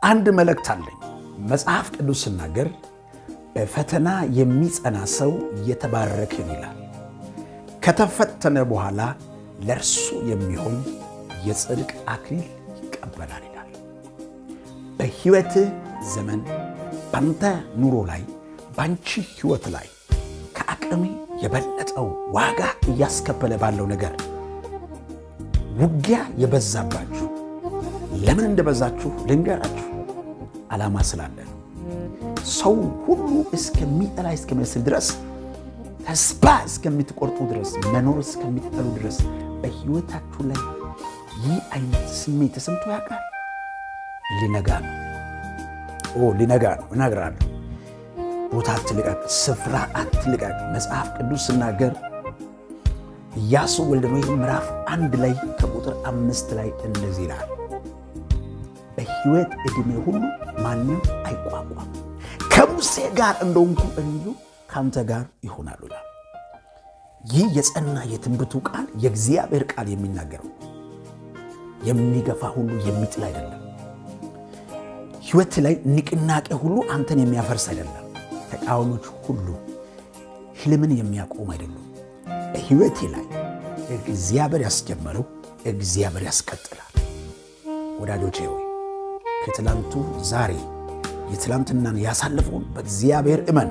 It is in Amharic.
አንድ መልእክት አለኝ። መጽሐፍ ቅዱስ ስናገር በፈተና የሚጸና ሰው የተባረከ ይላል። ከተፈተነ በኋላ ለእርሱ የሚሆን የጽድቅ አክሊል ይቀበላል ይላል። በሕይወትህ ዘመን ባንተ ኑሮ ላይ፣ ባንቺ ሕይወት ላይ ከአቅሜ የበለጠው ዋጋ እያስከፈለ ባለው ነገር ውጊያ የበዛባችሁ ለምን እንደበዛችሁ ልንገራችሁ። ዓላማ ስላለ ነው። ሰው ሁሉ እስከሚጠላ እስከሚመስል ድረስ፣ ተስፋ እስከምትቆርጡ ድረስ፣ መኖር እስከምትጠሉ ድረስ በሕይወታችሁ ላይ ይህ አይነት ስሜት ተሰምቶ ያውቃል? ሊነጋ ነው። ኦ ሊነጋ ነው፣ እነግራለሁ። ቦታ አትልቀቅ፣ ስፍራ አትልቀቅ። መጽሐፍ ቅዱስ ስናገር ኢያሱ ወልደ ነዌ ምዕራፍ 1 ላይ ከቁጥር 5 ላይ እንደዚህ ይላል፣ በሕይወት ዕድሜ ሁሉ ማንም አይቋቋም፣ ከሙሴ ጋር እንደሆንኩ እንዲሁ ከአንተ ጋር ይሆናሉ ይላል። ይህ የጸና የትንቢቱ ቃል፣ የእግዚአብሔር ቃል የሚናገረው የሚገፋ ሁሉ የሚጥል አይደለም። ሕይወት ላይ ንቅናቄ ሁሉ አንተን የሚያፈርስ አይደለም። ተቃዋሚዎች ሁሉ ህልምን የሚያቆም አይደሉም። በሕይወቴ ላይ እግዚአብሔር ያስጀመረው እግዚአብሔር ያስቀጥላል። ወዳጆቼ ሆይ፣ ከትላንቱ ዛሬ የትላንትናን ያሳለፈውን በእግዚአብሔር እመን።